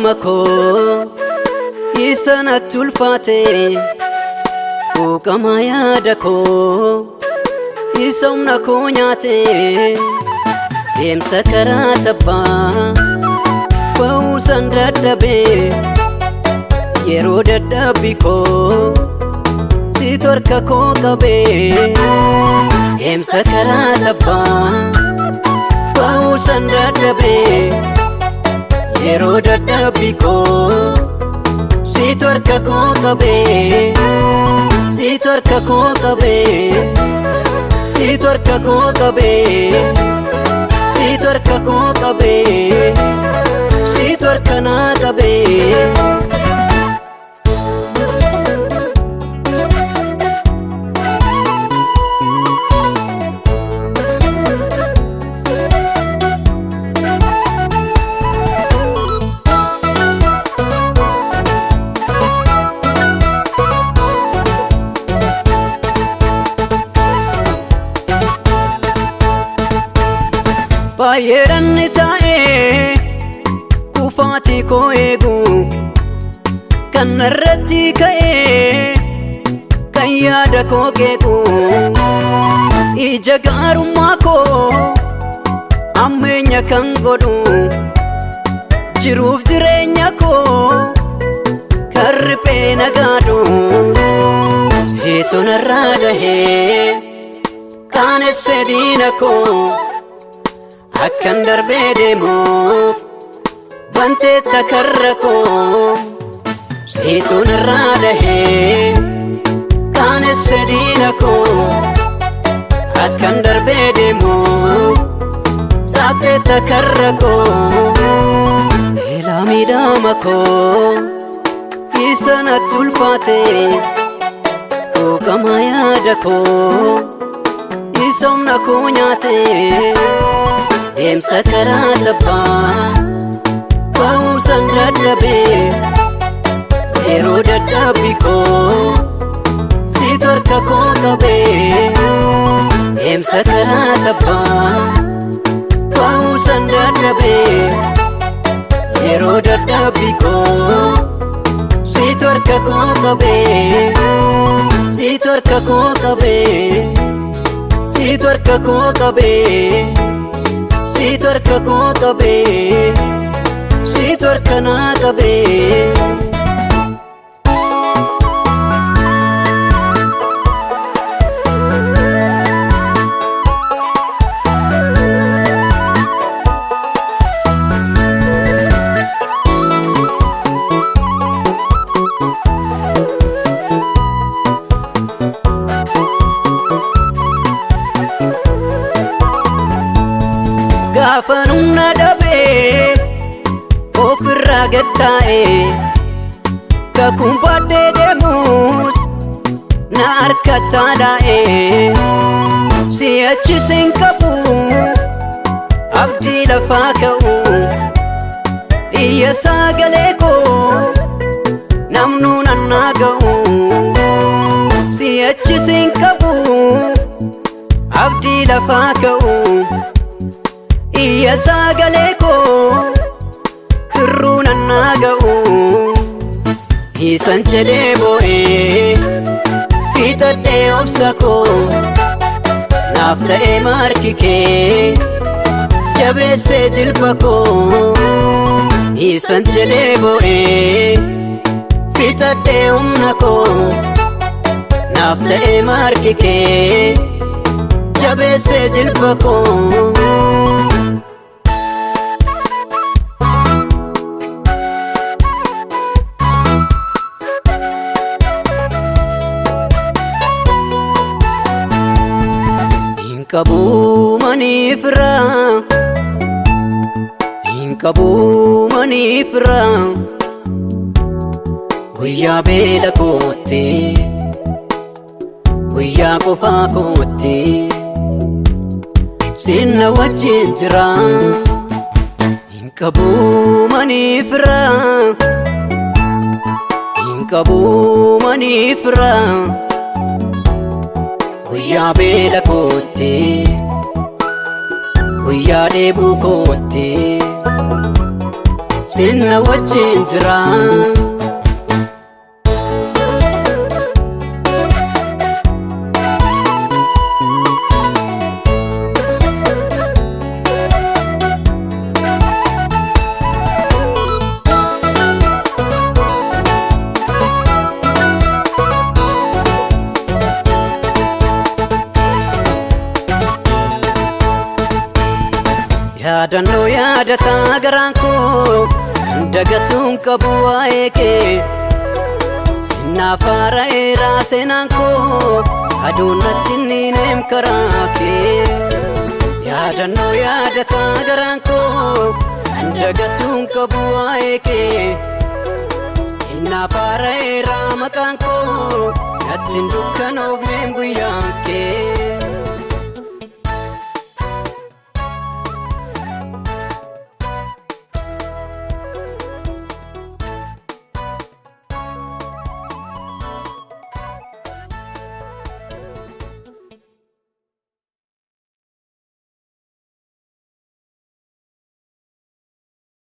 Miidhama koo isa natti ulfaate, quuqama yaada koo isa humna koo nyaate, deemsa karaa tabbaa ba'uusan dadhabee, yeroo dadhabbii koo situ harka koo qabee, deemsa karaa tabbaa ba'uusan dadhabee, yeroo dadhabbii koo situ harka koo qabee, situ harka koo qabee, situ harka koo qabee, situ harka koo qabee, situ harka naa qabee. Baay'eedhaan taa'ee kufaatii koo eegu, kan narratti ka'ee kan yaada koo qeequ, ija gaarummaa koo ammeenya kan godhu, jiruuf jireenya koo kan riphee nagaadu, siitu narraa dahee qaanesse diina koo. Akkan darbee deemuuf banteetta karra koo, siitu narraa dahee qaanesse diina koo. Akkan darbee deemuuf saaqteetta karra koo, eelaa miidhama koo isa natti ulfaate, quuqama yaada koo isa humna koo nyaate, deemsa karaa tabbaa ba'uusan dadhabee, yeroo dadhabbii koo situ harka koo qabee, deemsa karaa tabbaa ba'uusan dadhabee, yeroo dadhabbii koo situ harka koo qabee, situ harka koo qabee, situ harka koo qabee, situ harka koo qabee, situ harka naa qabee. Gaafa humna dhabee ofirraa gad taa'ee, kakuun baadhee deemus na harka taalaa'ee, si'achi sin qabu abdii lafaa ka'u, iyya sagalee koo namnuu nannaa ga'u, si'achi sin qabu abdii lafaa ka'u, iyya sagalee koo firruu nannaa ga'u. Isan jedhee boo'ee fixadhee obsa koo, naaf ta'ee marki kee jabeessee jilba koo. Isan jedhee boo'ee fixadhee humna koo, naaf ta'ee marki kee jabeessee jilba koo. Hin qabu maniif irraa, hin qabu maniif irraa, guyyaa beela kootti, guyyaa qofaa kootti sinna wajjin jira. Hin qabu maniif irraa, hin qabu maniif irraa, guyyaa beela kootti, guyyaa dheebuu kootti Sinna wajjin jira. Yaadannoo yaadataa garaan koo dagatuun qabu waa'ee kee. Sinnaaf haara'eera seenaan koo aduun natti niineem karaa kee. Yaadannoo yaadataa garaan koo dagatuun qabu waa'ee kee. Sinnaaf haara'eera maqaan koo natti hin dukkanoofneem guyyaan kee.